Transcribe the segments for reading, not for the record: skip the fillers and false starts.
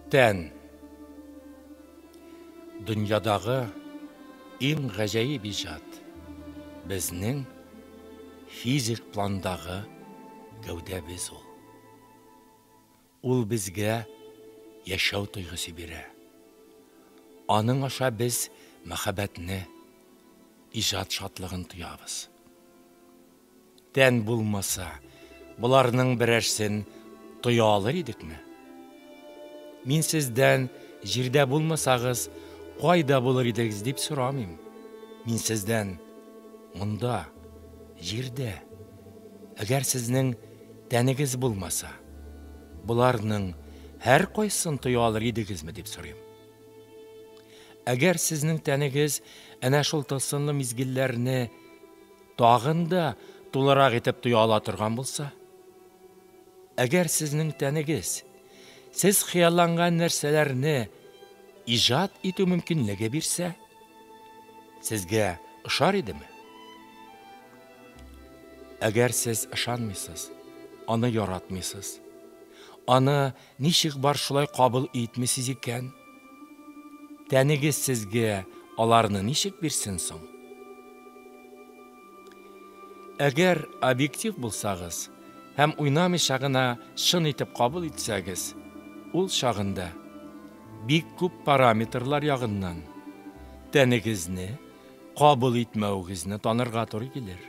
Тән. Дөньядагы иң гаҗәеп иҗат, безнең физик пландагы гәүдәбез ул. Ул безгә яшәү тойгысы бирә. Аның аша без мәхәббәтне, иҗат шатлыгын тоябыз. Тән булмаса, боларның берәрсен тоя алыр идекме? Мин сездән җирдә булмасагыз, кайда булыр идегез дип сорамыйм. Мин сездән монда, җирдә, әгәр сезнең тәнегез булмаса, боларның һәркайсын тоя алыр идегезме дип сорыйм. Әгәр сезнең тәнегез әнә шул тылсымлы мизгелләрне тагын да тулырак итеп тоя ала торган булса, әгәр сезнең тәнегез сез хыялланган нәрсәләрне иҗат итү мөмкинлеге бирсә, сезгә ошар идеме? Әгәр сез ышанмыйсыз, аны яратмыйсыз, аны ничек бар шулай кабул итмисез икән, тәнегез сезгә аларны ничек бирсен соң? Әгәр объектив булсагыз һәм уйнамыйча гына чын итеп кабул итсәгез, ул чагында бик күп параметрлар ягыннан тәнегезне кабул итмәвегезне танырга туры килер.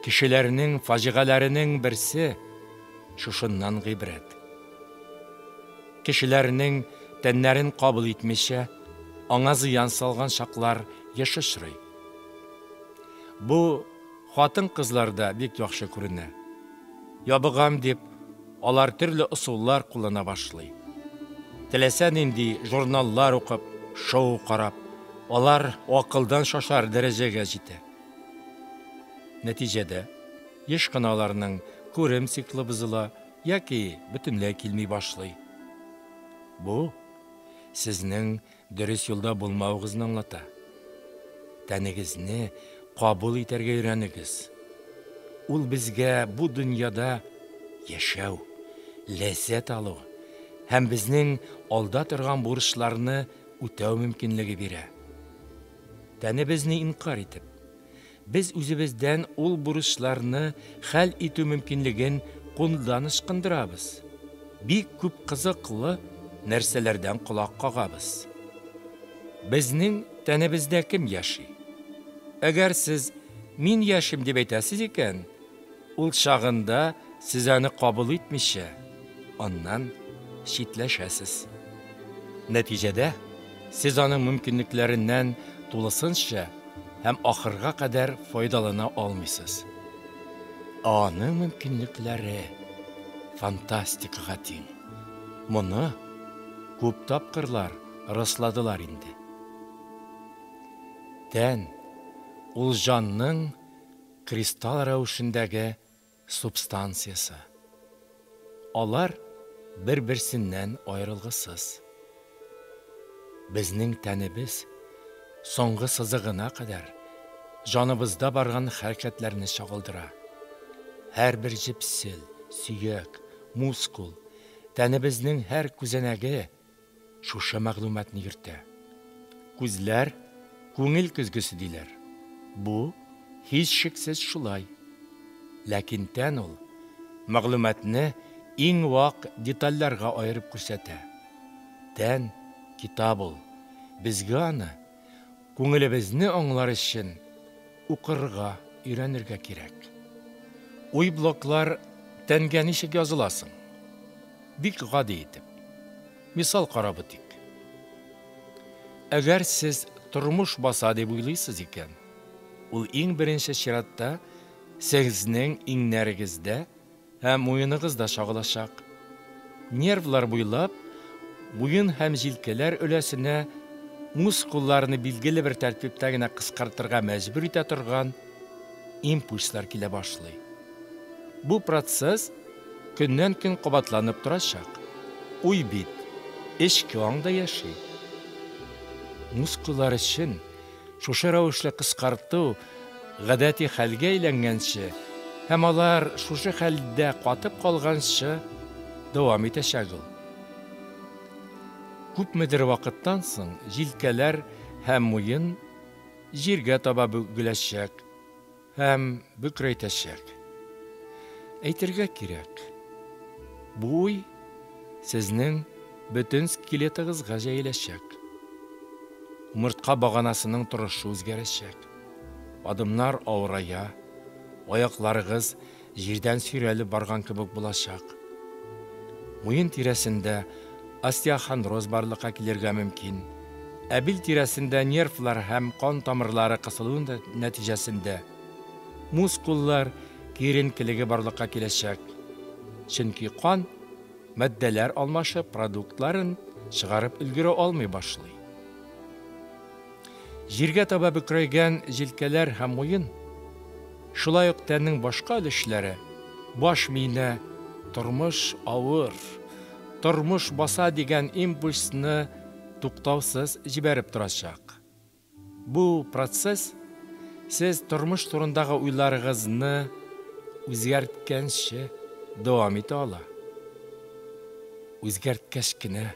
Кешеләрнең фаҗигаләренең берсе шушыннан гыйбрәт. Кешеләрнең тәннәрен кабул итмичә, аңа зыян салган чаклар еш очрый. Бу хатын-кызларда бик яхшы күренә. Ябыгам дип, алар төрле ысуллар куллана башлый. Теләсә нинди журналлар укып, шоу карап, алар акылдан шашар дәрәҗәгә җитә. Нәтиҗәдә, еш кына аларның күрем циклы бозыла яки бөтенләй килми башлый. Бу сезнең дөрес юлда булмавыгызны аңлата. Тәнегезне кабул итәргә өйрәнегез. Ул безгә бу дөньяда яшәү, ләззәт алу һәм безнең алда торган бурычларны үтәү мөмкинлеге бирә. Тәнебезне инкарь итеп, без үзебездән ул бурычларны хәл итү мөмкинлеген кулдан ычкындырабыз. Бик күп кызыклы нәрсәләрдән колак кагабыз. Безнең тәнебездә кем яши? Әгәр сез мин яшим дип әйтәсез икән, ул чагында сез аны кабул итмичә, аннан читләшәсез. Нәтиҗәдә, сез аның мөмкинлекләреннән тулысынча һәм ахырга кадәр файдалана алмыйсыз. Ә аның мөмкинлекләре фантастикага тиң. Моны күп тапкырлар расладылар инде. Тән ул җанның кристалл рәвешендәге субстанциясе. Алар бер-берсеннән аерылгысыз. Безнең тәнебез соңгы сызыгына кадәр җаныбызда барган хәрәкәтләрне чагылдыра. Һәрбер җепсел, сөяк, мускул, тәнебезнең һәр күзәнәге шушы мәгълүматны йөртә. Күзләр күңел көзгесе диләр. Бу һичшиксез шулай. Ләкин тән ул мәгълүматны иң вак детальләргә аерып күрсәтә. Тән китап ул. Безгә аны күңелебезне аңлар өчен укырга, өйрәнергә кирәк. Уй блоклар тәнгә ничек языласың? Бик гади итеп. Мисал карап үтик. Әгәр сез тормыш баса дип уйлыйсыз икән, ул иң беренче чиратта сезнең иңнәрегездә һәм муеныгызда чагылачак. Нервлар буйлап муен һәм җилкәләр өләсенә мускулларны билгеле бер тәртиптә генә кыскартырга мәҗбүр итә торган импульслар килә башлый. Бу процесс көннән-көн кабатланып торачак. Уй бит эчке аңда яши. Мускуллар өчен шушы рәвешле кыскарту гадәти хәлгә әйләнгәнче һәм алар шушы хәлдә катып калганчы дәвам итәчәк ул. Күпмедер вакыттан соң җилкәләр һәм муен җиргә таба бөгеләчәк һәм бөкрәйтәчәк. Әйтергә кирәк, бу уй сезнең бөтен скелетыгызга җәеләчәк. Умыртка баганасының торышы үзгәрәчәк. Адымнар авырая, аякларыгыз җирдән сөйрәлеп барган кебек булачак. Муен тирәсендә остеохондроз барлыкка килергә мөмкин. Ә бил тирәсендә нервлар һәм кан тамырлары кысылу нәтиҗәсендә мускуллар киеренкелеге барлыкка киләчәк. Чөнки кан матдәләр алмашы продуктларын чыгарып өлгерә алмый башлый. Җиргә таба бөкрәйгән җилкәләр һәм муен, шулай ук тәннең башка өлешләре, баш миенә тормыш авыр, тормыш баса дигән импульсны туктаусыз җибәреп торачак. Бу процесс сез тормыш турындагы уйларыгызны үзгәрткәнче дәвам итә ала. Үзгәрткәч кенә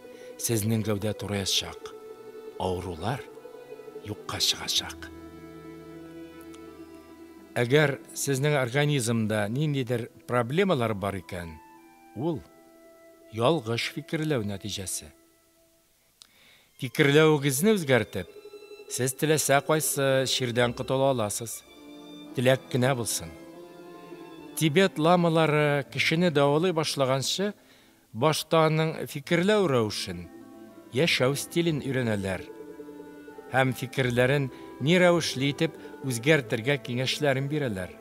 сезнең гәүдә тураячак, авырулар юкка чыгачак. Әгәр сезнең организмда ниндидер проблемалар бар икән, ул ялгыш фикерләү нәтиҗәсе. Фикерләвегезне үзгәртеп, сез теләсә кайсы чирдән котыла аласыз. Теләк кенә булсын. Тибет ламалары кешене дәвалый башлаганчы, башта аның фикерләү рәвешен, яшәү стилен өйрәнәләр һәм фикерләрен ни рәвешле итеп үзгәртергә киңәшләрен бирәләр.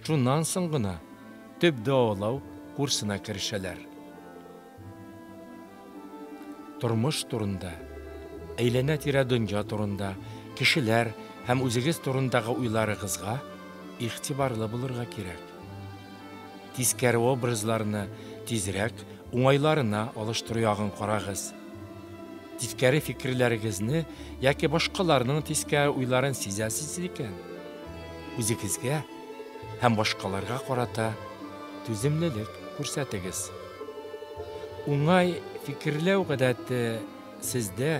Шуннан соң гына төп дәвалау курсына керешәләр. Тормыш турында, әйләнә-тирә дөнья турында, кешеләр һәм үзегез турындагы уйларыгызга игътибарлы булырга кирәк. Тискәре образларны тизрәк уңайларына алыштыру ягын карагыз. Тискәре фикерләрегезне яки башкаларның тискәре уйларын сизәсез икән, үзегезгә һәм башкаларга карата түземлелек күрсәтегез. Уңай фикерләү гадәте сездә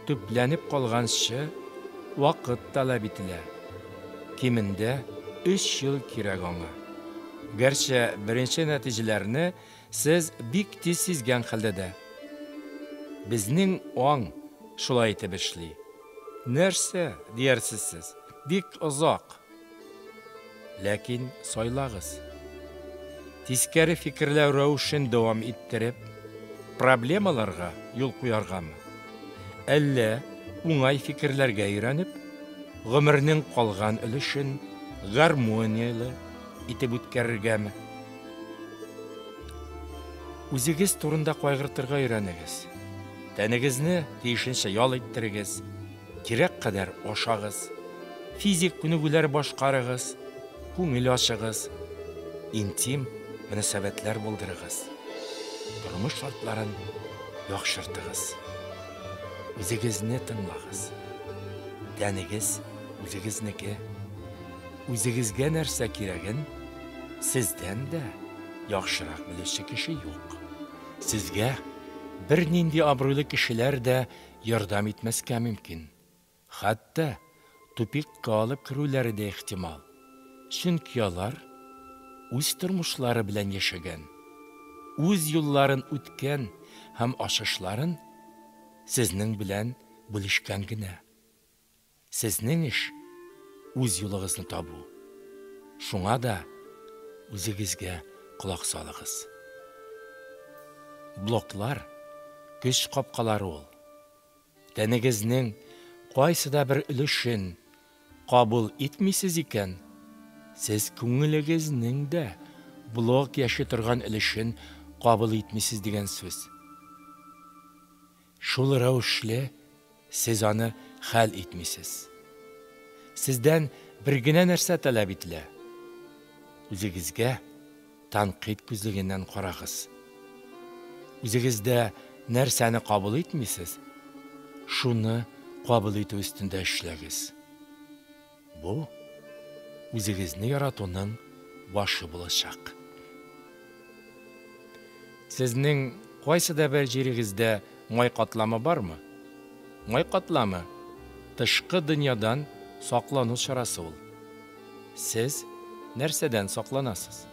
төпләнеп калганчы вакыт таләп ителә. Кимендә 3 ел кирәк аңа. Гәрчә беренче нәтиҗәләрне сез бик тиз сизгән хәлдә дә. Безнең аң шулай итеп эшли. Нәрсә диярсез сез? Бик озак. Ләкин сайлагыз. Тискәре фикерләү рәвешен дәвам иттереп, проблемаларга юл куяргамы? Әллә уңай фикерләргә өйрәнеп, гомернең калган өлешен гармонияле итеп үткәрергәме? Үзегез турында кайгыртырга өйрәнегез. Тәнегезне тиешенчә ял иттерегез, кирәк кадәр ашагыз, физик күнегүләр башкарыгыз, күңел ачыгыз, интим мөнәсәбәтләр булдырыгыз. Тормыш шартларын яхшыртыгыз. Үзегезне тыңлагыз. Тәнегез үзегезнеке. Үзегезгә нәрсә кирәген сездән дә яхшырак белүче кеше юк. Сезгә бернинди абруйлы кешеләр дә ярдәм итмәскә мөмкин. Хәтта тупикка алып керүләре дә ихтимал. Чөнки алар үз тормышлары белән яшәгән, үз юлларын үткән һәм ачышларын сезнең белән бүлешкән генә. Сезнең эш үз юлыгызны табу. Шуңа да үзегезгә колак салыгыз. Блоклар көч капкалары ул. Тәнегезнең кайсы да бер өлешен кабул итмисез икән, сез күңелегезнең дә блок яши торган өлешен кабул итмисез дигән сүз. Шул рәвешле сез аны хәл итмисез. Сездән бер генә нәрсә таләп ителә. Үзегезгә тәнкыйть күзлегеннән карагыз. Үзегездә нәрсәне кабул итмисез, шуны кабул итү өстендә эшләгез. Бу үзегезне яратуның башы булачак. Сезнең кайсы да бер җирегездә май катламы бармы? Май катламы тышкы дөньядан саклану чарасы ул. Сез нәрсәдән сакланасыз?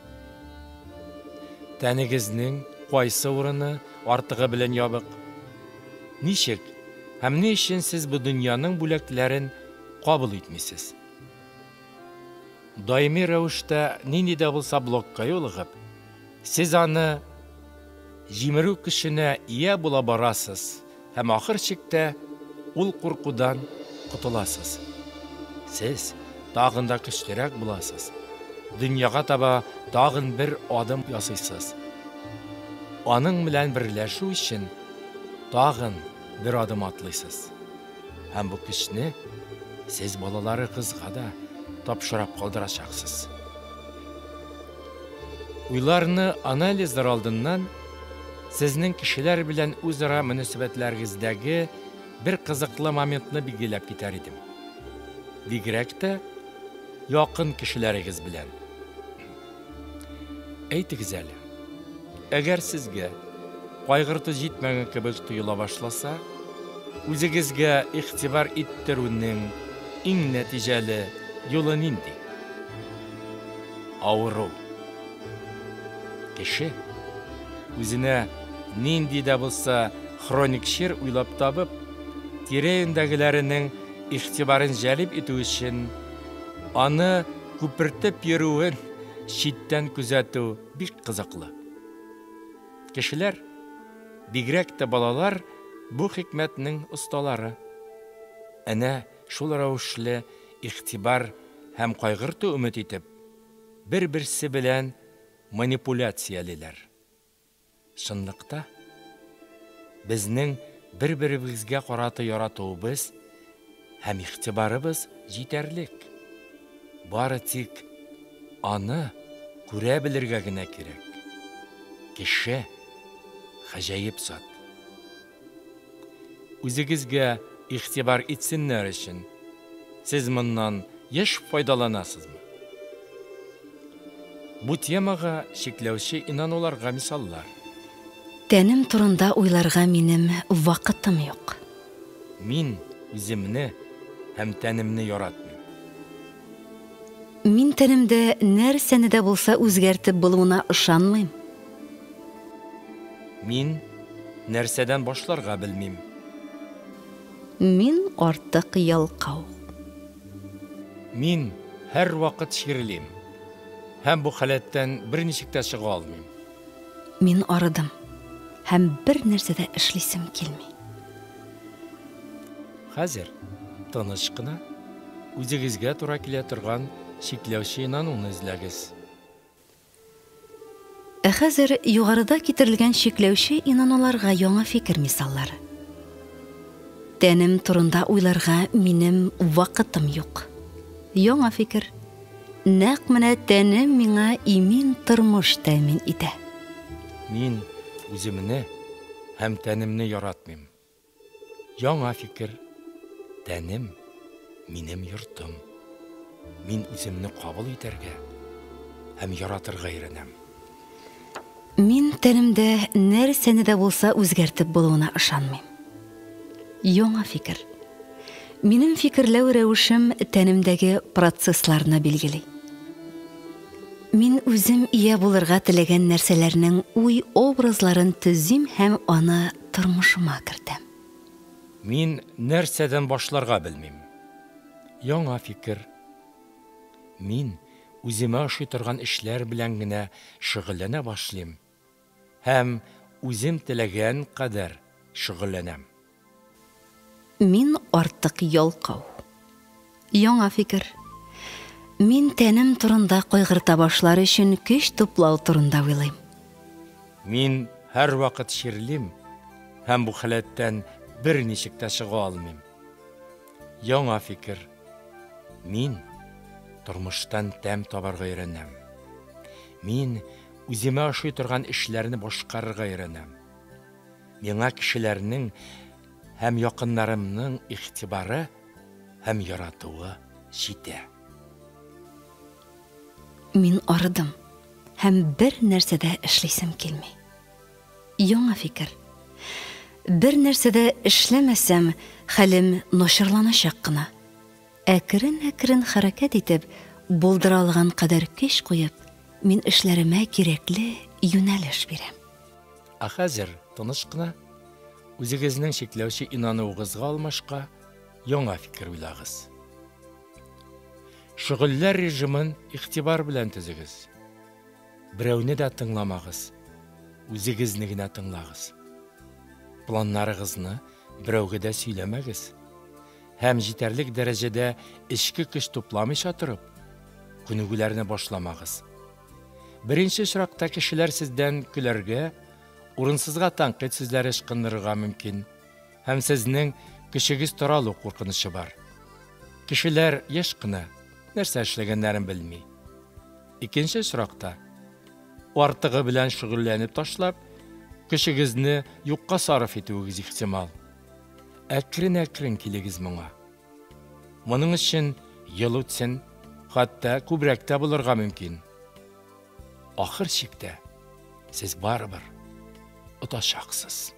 Тәнегезнең кайсы урыны артыгы белән ябык? Ничек һәм ни өчен сез бу дөньяның бүләкләрен кабул итмисез? Даими рәвештә нинди дә булса блокка юлыгып, сез аны җимерү көченә ия була барасыз һәм ахыр чиктә ул куркудан котыласыз. Сез тагын да көчлерәк буласыз. Дөньяга таба тагын бер адым ясыйсыз. Аның белән берләшү өчен тагын бер адым атлыйсыз. Һәм бу көчне сез балаларыгызга да тапшырып калдырачаксыз. Уйларны анализлар алдыннан сезнең кешеләр белән үзара мөнәсәбәтләрегездәге бер кызыклы моментны билгеләп китәр идем. Бигрәк тә якын кешеләрегез белән. Әйтегез әле, әгәр сезгә кайгырту җитмәгән кебек тоела башласа, үзегезгә игътибар иттерүнең иң нәтиҗәле юлы нинди? Авыру. Кеше үзенә нинди дә булса хроник чир уйлап табып, тирә-юньдәгеләренең игътибарын җәлеп итү өчен аны күпертеп йөрүен читтән күзәтү бик кызыклы. Кешеләр, бигрәк тә балалар, бу хикмәтнең осталары. Әнә шул рәвешле игътибар һәм кайгырту өмет итеп, бер-берсе белән манипуляциялиләр. Чынлыкта безнең бер-беребезгә карата яратуыбыз һәм игътибарыбыз җитәрлек. Бары тик аны күрә белергә генә кирәк. Кеше гаҗәеп зат. Үзегезгә игътибар итсеннәр өчен сез моннан еш файдаланасызмы? Бу темага чикләүче инануларга мисаллар. Тәнем турында уйларга минем вакытым юк. Мин үземне һәм тәнемне яратмыйм. Мин тәнемдә нәрсәне дә булса үзгәртеп булуына ышанмыйм. Мин нәрсәдән башларга белмим. Мин артык ялкау. Мин һәрвакыт чирлим. Һәм бу халәттән берничек тә чыга алмыйм. Мин арыдым һәм бер нәрсә дә эшлисем килми. Хәзер тыныч кына үзегезгә тура килә торган чикләүче инануны эзләгез. Ә хәзер югарыда китерелгән чикләүче инануларга яңа фикер мисаллары. Тәнем турында уйларга минем вакытым юк. Яңа фикер. Нәкъ менә тәнем миңа имин тормыш тәэмин итә. Мин үземне һәм тәнемне яратмыйм. Яңа фикер. Тәнем минем йортым. Мин үземне кабул итәргә һәм яратырга өйрәнәм. Мин тәнемдә нәрсәне дә булса үзгәртеп булуына ышанмыйм. Яңа фикер. Минем фикерләү рәвешем тәнемдәге процессларны билгели. Мин үзем ия булырга теләгән нәрсәләрнең уй образларын төзим һәм аны тормышыма кертәм. Мин нәрсәдән башларга белмим. Яңа фикер. Мин үземә ошый торган эшләр белән генә шөгыльләнә башлыйм һәм үзем теләгән кадәр шөгыльләнәм. Мин артык ялкау. Яңа фикер. Мин тәнем турында кайгырта башлар өчен көч туплау турында уйлыйм. Мин һәрвакыт чирлим һәм бу халәттән берничек тә чыга алмыйм. Яңа фикер. Мин тормыштан тәм табарга өйрәнәм. Мин үземә ошый торган эшләрне башкарырга өйрәнәм. Миңа кешеләрнең һәм якыннарымның игътибары һәм яратуы җитә. Мин арыдым һәм бер нәрсә дә эшлисем килми. Яңа фикер. Бер нәрсә дә эшләмәсәм, хәлем начарланачак кына. Әкрен-әкрен хәрәкәт итеп, булдыра алган кадәр көч куеп, мин эшләремә кирәкле юнәлеш бирәм. Ә хәзер тыныч кына, үзегезнең чикләүче инануыгызга алмашка яңа фикер уйлагыз. Шөгыльләр режимын игътибар белән төзегез. Берәүне дә тыңламагыз, үзегезне генә тыңлагыз. Планнарыгызны берәүгә дә сөйләмәгез. Һәм җитәрлек дәрәҗәдә эчке көч тупламыйча торып, күнегүләрне башламагыз. Беренче очракта кешеләр сездән көләргә, урынсызга тәнкыйть сүзләре ычкындырырга мөмкин һәм сезнең көчегез таралу куркынычы бар. Кешеләр еш кына нәрсә эшләгәннәрен белми. Икенче очракта артыгы белән шөгыльләнеп ташлап, көчегезне юкка сарыф итүегез ихтимал. Әкрен-әкрен килегез моңа. Моның өчен ел үтсен, хәтта күбрәк тә булырга мөмкин. Ахыр чиктә сез барыбер отачаксыз.